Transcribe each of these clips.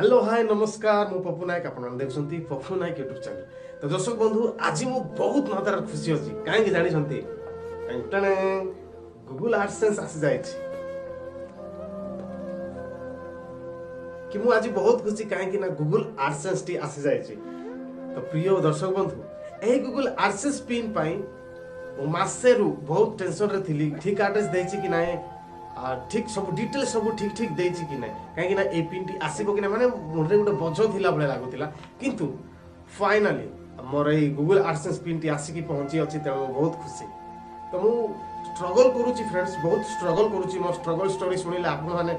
Hello, ହାଏ, ନମସ୍କାର। ମୁଁ ପପୁ ନାୟକ, ଆପଣମାନେ ଦେଖୁଛନ୍ତି ପପୁ ନାୟକ ୟୁଟ୍ୟୁବ୍ ଚ୍ୟାନେଲ୍। ତ ଦର୍ଶକ ବନ୍ଧୁ, ଆଜି ମୁଁ ବହୁତ ମାତ୍ରାରେ ଖୁସି ଅଛି। କାହିଁକି ଜାଣିଛନ୍ତି? ଗୁଗୁଲ ଆଡସେନ୍ସ ଆସିଯାଇଛି କି ମୁଁ ଆଜି ବହୁତ ଖୁସି, କାହିଁକି ନା ଗୁଗୁଲ ଆଡସେନ୍ସଟି ଆସିଯାଇଛି। ତ ପ୍ରିୟ ଦର୍ଶକ ବନ୍ଧୁ, ଏହି ଗୁଗୁଲ ଆଡସେନ୍ସ ପିନ୍ ପାଇଁ ମୁଁ ମାସେରୁ ବହୁତ ଟେନସନରେ ଥିଲି। ଠିକ୍ ଆଡ୍ରେସ୍ ଦେଇଛି କି ନାହିଁ, ଠିକ୍ ସବୁ ଡିଟେଲ୍ସ ସବୁ ଠିକ୍ ଠିକ୍ ଦେଇଛି କି ନାହିଁ, କାହିଁକି ନା ଏଇ ପିନ୍ଟି ଆସିବ କି ନାହିଁ, ମାନେ ମୁଣ୍ଡରେ ଗୋଟେ ବୋଝ ଥିଲା ଭଳିଆ ଲାଗୁଥିଲା। କିନ୍ତୁ ଫାଇନାଲି ମୋର ଏଇ ଗୁଗୁଲ ଆଡସେନ୍ସ ପିନ୍ଟି ଆସିକି ପହଞ୍ଚି ଅଛି, ତେଣୁ ମୁଁ ବହୁତ ଖୁସି। ତ ମୁଁ ଷ୍ଟ୍ରଗଲ୍ କରୁଛି ଫ୍ରେଣ୍ଡସ୍, ବହୁତ ଷ୍ଟ୍ରଗଲ୍ କରୁଛି। ମୋ ଷ୍ଟ୍ରଗଲ୍ ଷ୍ଟୋରି ଶୁଣିଲେ ଆପଣମାନେ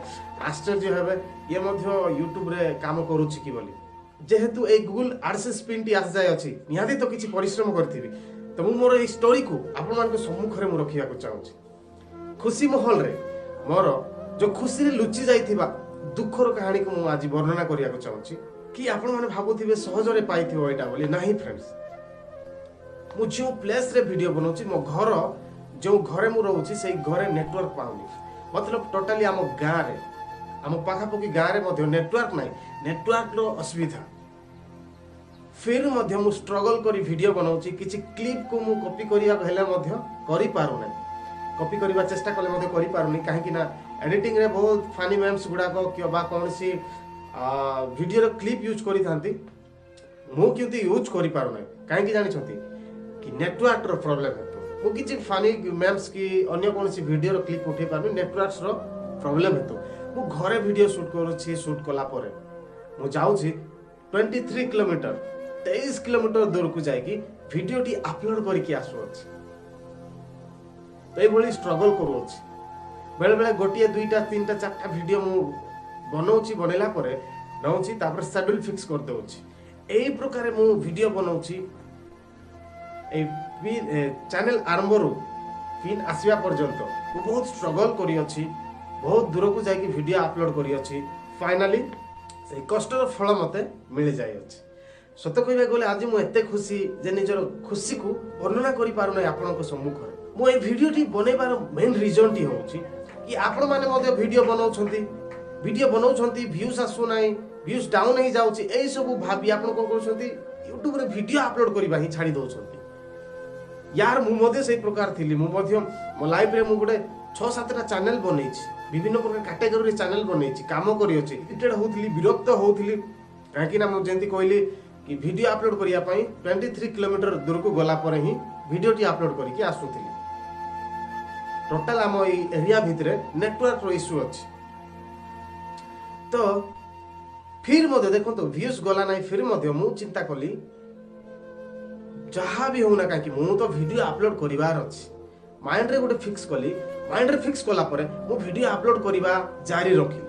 ଆଶ୍ଚର୍ଯ୍ୟ ହେବେ, ଇଏ ମଧ୍ୟ ୟୁଟ୍ୟୁବରେ କାମ କରୁଛି କି ବୋଲି। ଯେହେତୁ ଏଇ ଗୁଗୁଲ ଆଡସେନ୍ସ ପିନ୍ଟି ଆସିଯାଇଅଛି, ନିହାତି ତ କିଛି ପରିଶ୍ରମ କରିଥିବି। ତ ମୁଁ ମୋର ଏଇ ଷ୍ଟୋରିକୁ ଆପଣମାନଙ୍କ ସମ୍ମୁଖରେ ମୁଁ ରଖିବାକୁ ଚାହୁଁଛି। ଖୁସି ମହଲରେ ମୋର ଯେଉଁ ଖୁସିରେ ଲୁଚି ଯାଇଥିବା ଦୁଃଖର କାହାଣୀକୁ ମୁଁ ଆଜି ବର୍ଣ୍ଣନା କରିବାକୁ ଚାହୁଁଛି। କି ଆପଣମାନେ ଭାବୁଥିବେ ସହଜରେ ପାଇଥିବ ଏଇଟା ବୋଲି, ନାହିଁ ଫ୍ରେଣ୍ଡସ୍। ମୁଁ ଯେଉଁ ପ୍ଲେସ୍ରେ ଭିଡ଼ିଓ ବନାଉଛି, ମୋ ଘର ଯେଉଁ ଘରେ ମୁଁ ରହୁଛି, ସେଇ ଘରେ ନେଟୱାର୍କ ପାଉନି। ମତଲବ ଟୋଟାଲି ଆମ ଗାଁରେ, ଆମ ପାଖାପାଖି ଗାଁରେ ମଧ୍ୟ ନେଟୱାର୍କ ନାହିଁ, ନେଟୱାର୍କର ଅସୁବିଧା। ଫିର୍ ମଧ୍ୟ ମୁଁ ଷ୍ଟ୍ରଗଲ୍ କରି ଭିଡ଼ିଓ ବନାଉଛି। କିଛି କ୍ଲିପ୍କୁ ମୁଁ କପି କରିବାକୁ ହେଲେ ମଧ୍ୟ କରିପାରୁନାହିଁ, କପି କରିବା ଚେଷ୍ଟା କଲେ ମଧ୍ୟ କରିପାରୁନି, କାହିଁକି ନା ଏଡିଟିଂରେ ବହୁତ ଫାନି ମେମ୍ସ ଗୁଡ଼ାକ କିମ୍ବା କୌଣସି ଭିଡ଼ିଓର କ୍ଲିପ୍ ୟୁଜ୍ କରିଥାନ୍ତି। ମୁଁ କିନ୍ତୁ ୟୁଜ୍ କରିପାରୁନାହିଁ। କାହିଁକି ଜାଣିଛନ୍ତି କି? ନେଟୱାର୍କର ପ୍ରୋବ୍ଲେମ୍ ହେତୁ ମୁଁ କିଛି ଫାନି ମେମ୍ସ କି ଅନ୍ୟ କୌଣସି ଭିଡ଼ିଓର କ୍ଲିପ୍ ଉଠେଇ ପାରୁନି, ନେଟୱାର୍କର ପ୍ରୋବ୍ଲେମ୍ ହେତୁ। ମୁଁ ଘରେ ଭିଡ଼ିଓ ସୁଟ୍ କରୁଛି। ସୁଟ୍ କଲା ପରେ ମୁଁ ଯାଉଛି 23 କିଲୋମିଟର, 23 କିଲୋମିଟର ଦୂରକୁ ଯାଇକି ଭିଡ଼ିଓଟି ଆପଲୋଡ଼ କରିକି ଆସୁଅଛି। ତ ଏଇଭଳି ଷ୍ଟ୍ରଗଲ୍ କରୁଅଛି। ବେଳେବେଳେ ଗୋଟିଏ, ଦୁଇଟା, ତିନିଟା, ଚାରିଟା ଭିଡ଼ିଓ ମୁଁ ବନଉଛି, ବନେଇଲା ପରେ ନେଉଛି, ତାପରେ ସେଡ୍ୟୁଲ୍ ଫିକ୍ସ କରିଦେଉଛି। ଏଇ ପ୍ରକାରେ ମୁଁ ଭିଡ଼ିଓ ବନଉଛି। ଏଇ ପିନ୍ ଚ୍ୟାନେଲ ଆରମ୍ଭରୁ ପିନ୍ ଆସିବା ପର୍ଯ୍ୟନ୍ତ ମୁଁ ବହୁତ ଷ୍ଟ୍ରଗଲ୍ କରିଅଛି, ବହୁତ ଦୂରକୁ ଯାଇକି ଭିଡ଼ିଓ ଆପଲୋଡ଼ କରିଅଛି। ଫାଇନାଲି ସେଇ କଷ୍ଟର ଫଳ ମୋତେ ମିଳିଯାଇଅଛି। ସତ କହିବାକୁ ଗଲେ ଆଜି ମୁଁ ଏତେ ଖୁସି ଯେ ନିଜର ଖୁସିକୁ ବର୍ଣ୍ଣନା କରିପାରୁନାହିଁ ଆପଣଙ୍କ ସମ୍ମୁଖରେ। ମୁଁ ଏଇ ଭିଡ଼ିଓଟି ବନେଇବାର ମେନ୍ ରିଜନଟି ହେଉଛି କି ଆପଣମାନେ ମଧ୍ୟ ଭିଡ଼ିଓ ବନାଉଛନ୍ତି, ଭିଡ଼ିଓ ବନାଉଛନ୍ତି, ଭ୍ୟୁଜ୍ ଆସୁନାହିଁ, ଭ୍ୟୁଜ୍ ଡାଉନ୍ ହେଇଯାଉଛି। ଏଇସବୁ ଭାବି ଆପଣ କ'ଣ କରୁଛନ୍ତି? ୟୁଟ୍ୟୁବରେ ଭିଡ଼ିଓ ଆପଲୋଡ଼ କରିବା ହିଁ ଛାଡ଼ି ଦେଉଛନ୍ତି। ୟାର, ମୁଁ ମଧ୍ୟ ସେଇ ପ୍ରକାର ଥିଲି। ମୁଁ ମଧ୍ୟ ମୋ ଲାଇଫରେ ମୁଁ ଗୋଟେ ଛଅ ସାତଟା ଚ୍ୟାନେଲ ବନେଇଛି, ବିଭିନ୍ନ ପ୍ରକାର କାଟେଗୋରୀ ଚ୍ୟାନେଲ ବନେଇଛି, କାମ କରିଅଛି। ଇରିଟେଡ୍ ହେଉଥିଲି, ବିରକ୍ତ ହେଉଥିଲି, କାହିଁକି ନା ମୁଁ ଯେମିତି କହିଲି କି ଭିଡ଼ିଓ ଆପଲୋଡ଼ କରିବା ପାଇଁ 23 କିଲୋମିଟର ଦୂରକୁ ଗଲା ପରେ ହିଁ ଭିଡ଼ିଓଟି ଆପଲୋଡ଼ କରିକି ଆସୁଥିଲି। ଟୋଟାଲ ଆମ ଏଇ ଏରିଆ ଭିତରେ ନେଟୱାର୍କର ଇସ୍ୟୁ ଅଛି। ତ ଫିର୍ ମଧ୍ୟ ଦେଖନ୍ତୁ, ଭ୍ୟୁଜ୍ ଗଲା ନାହିଁ, ଫିର୍ ମଧ୍ୟ ମୁଁ ଚିନ୍ତା କଲି, ଯାହା ବି ହଉନା କାହିଁକି ମୁଁ ତ ଭିଡ଼ିଓ ଆପଲୋଡ଼ କରିବାର ଅଛି। ମାଇଣ୍ଡରେ ଗୋଟେ ଫିକ୍ସ କଲି। ମାଇଣ୍ଡରେ ଫିକ୍ସ କଲା ପରେ ମୁଁ ଭିଡ଼ିଓ ଆପଲୋଡ଼ କରିବା ଜାରି ରଖିଲି।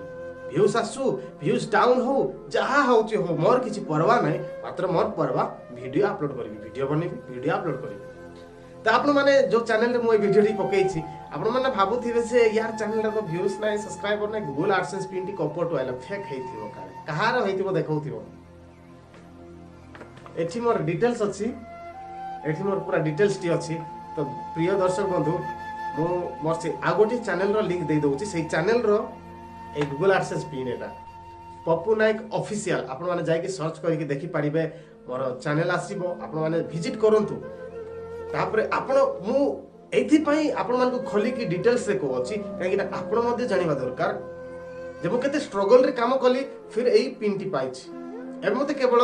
ଭ୍ୟୁଜ୍ ଆସୁ, ଭ୍ୟୁଜ୍ ଡାଉନ୍ ହଉ, ଯାହା ହଉଛି ହଉ, ମୋର କିଛି ପରବା ନାହିଁ। ମାତ୍ର ମୋର ପରବା ଭିଡ଼ିଓ ଆପଲୋଡ଼ କରିବି, ଭିଡ଼ିଓ ବନେଇବି, ଭିଡ଼ିଓ ଆପଲୋଡ଼ କରିବି। ତ ଆପଣମାନେ ଯେଉଁ ଚ୍ୟାନେଲରେ ମୁଁ ଏଇ ଭିଡ଼ିଓଟି ପକେଇଛି, ଆପଣମାନେ ଭାବୁଥିବେ ଯେ ୟାର ଚ୍ୟାନେଲରେ ତ ଭ୍ୟୁଜ୍ ନାହିଁ, ସବସ୍କ୍ରାଇବର ନାହିଁ, ଗୁଗୁଲ ଆଡସେନ୍ସ ପିନ୍ଟି କପଟୁ ଆଇଲା, ଫେକ୍ ହେଇଥିବ କାଳେ, କାହାର ହେଇଥିବ ଦେଖାଉଥିବ। ଏଠି ମୋର ଡିଟେଲ୍ସ ଅଛି, ଏଠି ମୋର ପୁରା ଡିଟେଲ୍ସଟି ଅଛି। ତ ପ୍ରିୟ ଦର୍ଶକ ବନ୍ଧୁ, ମୁଁ ମୋର ସେ ଆଉ ଗୋଟିଏ ଚ୍ୟାନେଲର ଲିଙ୍କ ଦେଇଦେଉଛି। ସେଇ ଚ୍ୟାନେଲର ଏଇ ଗୁଗଲ ଆଡସେନ୍ସ ପିନ୍ ଏଟା ପପୁ ନାୟକ ଅଫିସିଆଲ। ଆପଣମାନେ ଯାଇକି ସର୍ଚ୍ଚ କରିକି ଦେଖିପାରିବେ, ମୋର ଚ୍ୟାନେଲ ଆସିବ। ଆପଣମାନେ ଭିଜିଟ୍ କରନ୍ତୁ। ତାପରେ ଆପଣ, ମୁଁ ଏଇଥିପାଇଁ ଆପଣମାନଙ୍କୁ ଖୋଲିକି ଡିଟେଲ୍ସରେ କହୁଅଛି, କାହିଁକିନା ଆପଣ ମଧ୍ୟ ଜାଣିବା ଦରକାର ଯେ ମୁଁ କେତେ ଷ୍ଟ୍ରଗଲରେ କାମ କଲି, ଫିର୍ ଏଇ ପିନ୍ଟି ପାଇଛି। ଏବେ ମୋତେ କେବଳ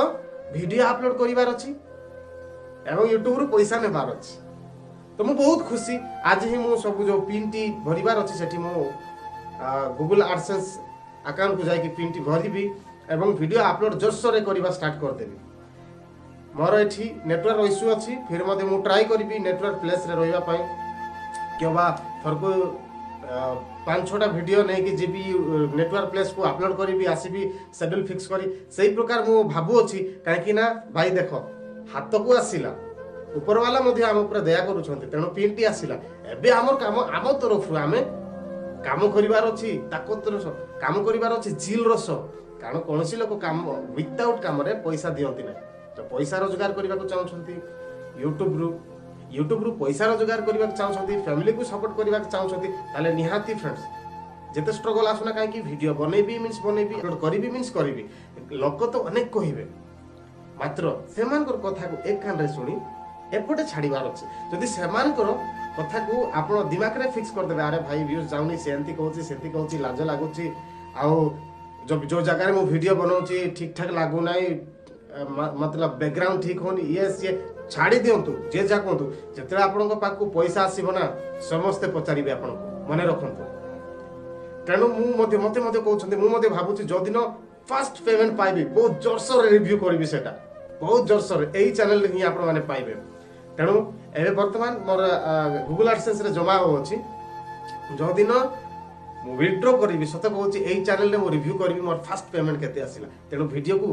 ଭିଡ଼ିଓ ଆପଲୋଡ଼ କରିବାର ଅଛି ଏବଂ ୟୁଟ୍ୟୁବରୁ ପଇସା ନେବାର ଅଛି। ତ ମୁଁ ବହୁତ ଖୁସି। ଆଜି ହିଁ ମୁଁ ସବୁ ଯେଉଁ ପିନ୍ଟି ଭରିବାର ଅଛି, ସେଠି ମୁଁ ଗୁଗୁଲ ଆଡସେନ୍ସ ଆକାଉଣ୍ଟକୁ ଯାଇକି ପିନ୍ଟି ଭରିବି ଏବଂ ଭିଡ଼ିଓ ଆପଲୋଡ଼ ଜୋରସୋରରେ କରିବା ଷ୍ଟାର୍ଟ କରିଦେବି। ମୋର ଏଠି ନେଟୱାର୍କ ଇସ୍ୟୁ ଅଛି, ଫିର୍ ମଧ୍ୟ ମୁଁ ଟ୍ରାଏ କରିବି ନେଟୱାର୍କ ପ୍ଲେସ୍ରେ ରହିବା ପାଇଁ, କିମ୍ବା ଥରକୁ ପାଞ୍ଚ ଛଅଟା ଭିଡ଼ିଓ ନେଇକି ଯିବି ନେଟୱାର୍କ ପ୍ଲେସ୍କୁ, ଆପଲୋଡ଼ କରିବି, ଆସିବି ସେଡ୍ୟୁଲ୍ ଫିକ୍ସ କରି। ସେଇ ପ୍ରକାର ମୁଁ ଭାବୁଅଛି, କାହିଁକି ନା ଭାଇ ଦେଖ, ହାତକୁ ଆସିଲା, ଉପରବାଲା ମଧ୍ୟ ଆମ ଉପରେ ଦୟା କରୁଛନ୍ତି, ତେଣୁ ପିନ୍ଟି ଆସିଲା। ଏବେ ଆମର କାମ, ଆମ ତରଫରୁ ଆମେ କାମ କରିବାର ଅଛି, ତାକତର ସହ କାମ କରିବାର ଅଛି, ଜିଲ୍ର ସହ। କାରଣ କୌଣସି ଲୋକ କାମ ୱିଥାଉଟ୍ କାମରେ ପଇସା ଦିଅନ୍ତି ନାହିଁ। ତ ପଇସା ରୋଜଗାର କରିବାକୁ ଚାହୁଁଛନ୍ତି ୟୁଟ୍ୟୁବରୁ, ୟୁଟ୍ୟୁବରୁ ପଇସା ରୋଜଗାର କରିବାକୁ ଚାହୁଁଛନ୍ତି, ଫ୍ୟାମିଲିକୁ ସପୋର୍ଟ କରିବାକୁ ଚାହୁଁଛନ୍ତି, ତାହେଲେ ନିହାତି ଫ୍ରେଣ୍ଡସ୍ ଯେତେ ଷ୍ଟ୍ରଗଲ୍ ଆସୁନା କାହିଁକି, ଭିଡ଼ିଓ ବନେଇବି ମିନ୍ସ ବନେଇବି, ଅପଲୋଡ଼ କରିବି ମିନ୍ସ କରିବି। ଲୋକ ତ ଅନେକ କହିବେ, ମାତ୍ର ସେମାନଙ୍କର କଥାକୁ ଏକ କାନରେ ଶୁଣି ଏପଟେ ଛାଡ଼ିବାର ଅଛି। ଯଦି ସେମାନଙ୍କର କଥାକୁ ଆପଣ ଦିମାଗରେ ଫିକ୍ସ କରିଦେବେ, ଆରେ ଭାଇ, ଭ୍ୟୁଜ୍ ଯାଉନି, ସେ ଏମିତି କହୁଛି, ସେମିତି କହୁଛି, ଲାଜ ଲାଗୁଛି, ଆଉ ଯୋଉ ଯୋଉ ଜାଗାରେ ମୁଁ ଭିଡ଼ିଓ ବନାଉଛି ଠିକ୍ ଠାକ୍ ଲାଗୁନାହିଁ, ମତଲବ ବ୍ୟାକଗ୍ରାଉଣ୍ଡ ଠିକ୍ ହଉନି, ଇଏ ସିଏ, ଛାଡ଼ି ଦିଅନ୍ତୁ। ଯିଏ ଯାହା କୁହନ୍ତୁ, ଯେତେବେଳେ ଆପଣଙ୍କ ପାଖକୁ ପଇସା ଆସିବ ନା, ସମସ୍ତେ ପଚାରିବେ ଆପଣଙ୍କୁ, ମନେ ରଖନ୍ତୁ। ତେଣୁ ମୁଁ ମଧ୍ୟ, ମୋତେ ମଧ୍ୟ କହୁଛନ୍ତି, ମୁଁ ମଧ୍ୟ ଭାବୁଛି ଯେଉଁଦିନ ଫାଷ୍ଟ ପେମେଣ୍ଟ ପାଇବି, ବହୁତ ଜୋରସୋରରେ ରିଭ୍ୟୁ କରିବି। ସେଇଟା ବହୁତ ଜୋରସୋରରେ ଏଇ ଚ୍ୟାନେଲରେ ହିଁ ଆପଣମାନେ ପାଇବେ। ତେଣୁ ଏବେ ବର୍ତ୍ତମାନ ମୋର ଗୁଗୁଲ ଆଡସେନ୍ସରେ ଜମା ହେଉଅଛି। ଯେଉଁଦିନ ମୁଁ ୱିଡ୍ରୋ କରିବି, ସତ କହୁଛି, ଏଇ ଚ୍ୟାନେଲରେ ମୁଁ ରିଭ୍ୟୁ କରିବି ମୋର ଫାଷ୍ଟ ପେମେଣ୍ଟ କେତେ ଆସିଲା। ତେଣୁ ଭିଡ଼ିଓକୁ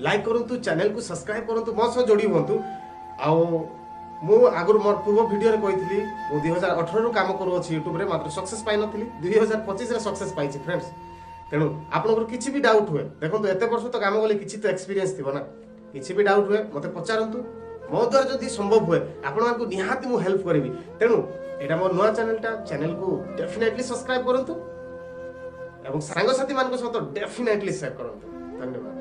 ଲାଇକ୍ କରନ୍ତୁ, ଚ୍ୟାନେଲକୁ ସବସ୍କ୍ରାଇବ୍ କରନ୍ତୁ, ମୋ ସହ ଯୋଡ଼ି ହୁଅନ୍ତୁ। ଆଉ ମୁଁ ଆଗରୁ ମୋର ପୂର୍ବ ଭିଡ଼ିଓରେ କହିଥିଲି, ମୁଁ 2018ରୁ କାମ କରୁଅଛି ୟୁଟ୍ୟୁବରେ, ମାତ୍ର ସକ୍ସେସ୍ ପାଇନଥିଲି। 2025ରେ ସକ୍ସେସ୍ ପାଇଛି ଫ୍ରେଣ୍ଡସ୍। ତେଣୁ ଆପଣଙ୍କର କିଛି ବି ଡାଉଟ୍ ହୁଏ, ଦେଖନ୍ତୁ, ଏତେ ବର୍ଷ ତ କାମ କଲେ କିଛି ତ ଏକ୍ସପିରିଏନ୍ସ ଥିବ ନା, କିଛି ବି ଡାଉଟ୍ ହୁଏ ମୋତେ ପଚାରନ୍ତୁ। ମୋ ଦ୍ୱାରା ଯଦି ସମ୍ଭବ ହୁଏ, ଆପଣମାନଙ୍କୁ ନିହାତି ମୁଁ ହେଲ୍ପ କରିବି। ତେଣୁ ଏଇଟା ମୋ ନୂଆ ଚ୍ୟାନେଲଟା, ଚ୍ୟାନେଲକୁ ଡେଫିନେଟଲି ସବସ୍କ୍ରାଇବ୍ କରନ୍ତୁ ଏବଂ ସାଙ୍ଗସାଥିମାନଙ୍କ ସହିତ ଡେଫିନେଟଲି ସେୟାର କରନ୍ତୁ। ଧନ୍ୟବାଦ।